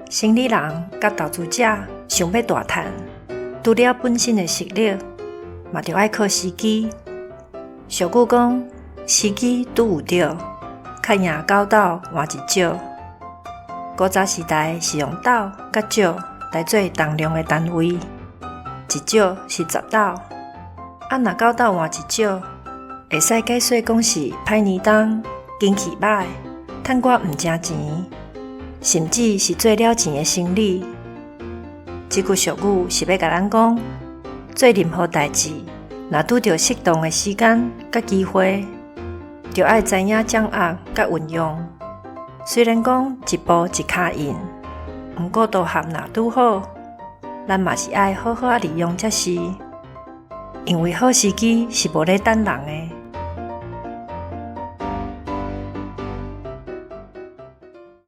生理人佮投資者想欲大趁，除了本身的實力，嘛著愛靠時機。俗語講，時機拄有著，較贏九斗換一石。古早時代是用斗佮石來做重量的單位，一石是10斗。啊，若九斗換一石，會使解說講是歹年冬，景氣䆀，趁寡毋成錢，甚至是做了錢的生理。這句俗語是欲共咱講，做任何代誌，若拄著適當的時間佮機會，著愛知影掌握佮運用。雖然講一步一跤印，毋過道合若拄好，咱嘛是愛好好仔利用才是。因為好時機是無咧等人的。